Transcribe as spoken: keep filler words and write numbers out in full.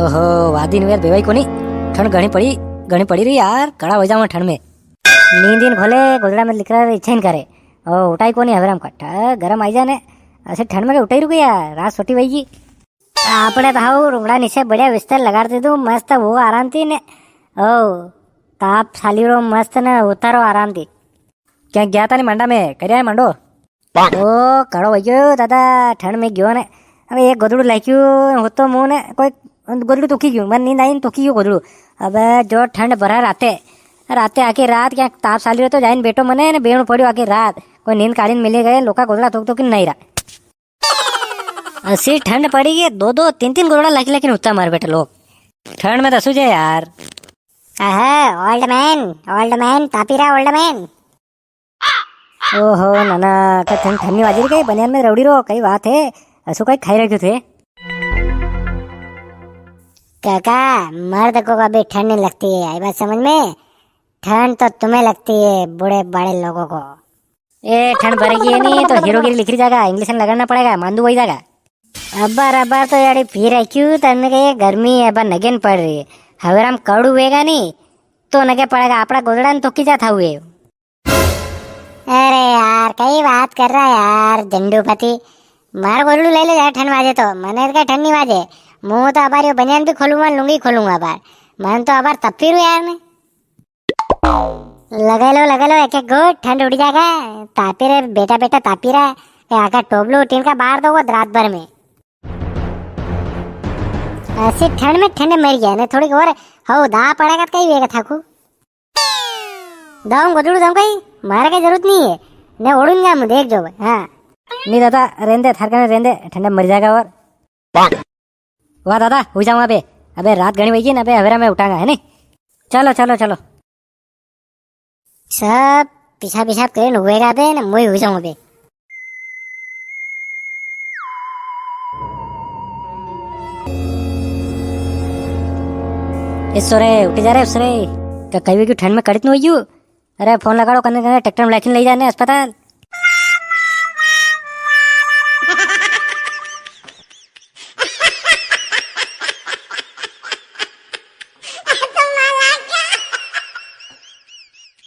ओहो, वादी ने यार बेवाई कोनी। ठंड घणी पड़ी, घणी पड़ी री यार, कड़ा वई जावां ठंड में। नींद ही न खोले, गोदड़ा में लिकरा री इच्छा ही न करे। ओ, उठाई कोनी हवेरा में कट्ठा, गरम आई जाने। असे ठंड में के उठाई रुके यार, रात सोटी वई गी। आपणे तो हाउ रुंगड़ा नीचे बढ़िया बिस्तर लगाड़ दे दूं, मस्त वो आराम थी ने। ओ, ताप साली रो मस्त ने उतारो आराम थी। क्या गया था नी मांडा में, करिया है मांडो? ओ, कड़ो वई गयो दादा, ठंड में गयो ने। अबे एक गोदड़ू लाइक्यू होतो मुंह ने, कोई गोदड़ू तोकी गयो, मन नींद आई ने तोकी गयो गोदड़ू। अबे जो ठंड भरा राते, राते आखी रात क्या ताप साली रो तो जाइन बेटो मने ने बेणु पड़्यो आखी रात। कोई नींद काढ़ी ने मिले गए, लोका गोदड़ा तोक तोकी ने न्हाई रा। असी ठंड पड़ी के दो दो तीन तीन गोदड़ा लाखी लाखी ने हुता मार बेटा लोग। ठंड में तो सुजे यार। अहे, old man, old man, Tapi रा old man। ओहो नाना, का ठंड ठंडी वाजी री कई बनियान में रौड़ी रो, कई बात है, असु कई खाई रख्यो थे? काका, मर्द को कभी ठंड नहीं लगती है, आई बात समझ में? ठंड तो तुम्हें लगती है, बूढ़े बाड़े लोगों को। ए, ठंड भरेगी है नी, तो हीरोगिरी लिखरी जागा, इंजेक्शन लगाना पड़ेगा, मांदू वई जागा। अबार, अबार तो याड़ी पी रख्यू, तने के गर्मी है, अबार नगे न पड़ री है। हवेरा में कड़ू वेगा नी, तो नगे पड़ेगा, आपड़ा गोदड़ा ने तोकी जाता हुए। अरे यार, कई बात कर रहा है यार, झंडूपति। मार गोदड़ू ले ले जा ठंड वाजे तो, मने तो कई ठंड नी वाजे। मूं तो अबार यो बनियान भी खोलूंगा, लुंगी खोलूंगा अबार। मन तो अबार तपी रू यार मैं। लगा लो, लगा लो एक एक घूंट, ठंड उड़ी जागा। तापी रे बेटा, बेटा तापी रा। ए आका टोबलू टीन का बार दो वो रात भर में। असी ठंड में ठंड मर गया ने, थोड़ी और हव दा पड़ेगा तो कई वेगा थाकू। दाऊं गोदड़ू दाऊं कई, मारे कई जरूरत नी है। ने ओढ़ूंगा मूं, देख जो भाई, हाँ। नी दादा, रेंदे, थार कने रेंदे, ठंडा मर जागा और। वाह दादा, हुई जाऊं अबे। अबे रात घणी वई गी ना, अबे हवेरा में उठांगा, है नी? चलो, चलो, चलो। सब पिछा पिछा करे हुएगा अबे, ने मूं ही हुई जाऊं अबे। ए सोरे, उठी जा रे, सोरे। का कई भी ठंड में कड़ित नु होइयो? अरे, फोन लगाड़ो, कने, कने ट्रैक्टर में लाखी ने ले जाने अस्पताल।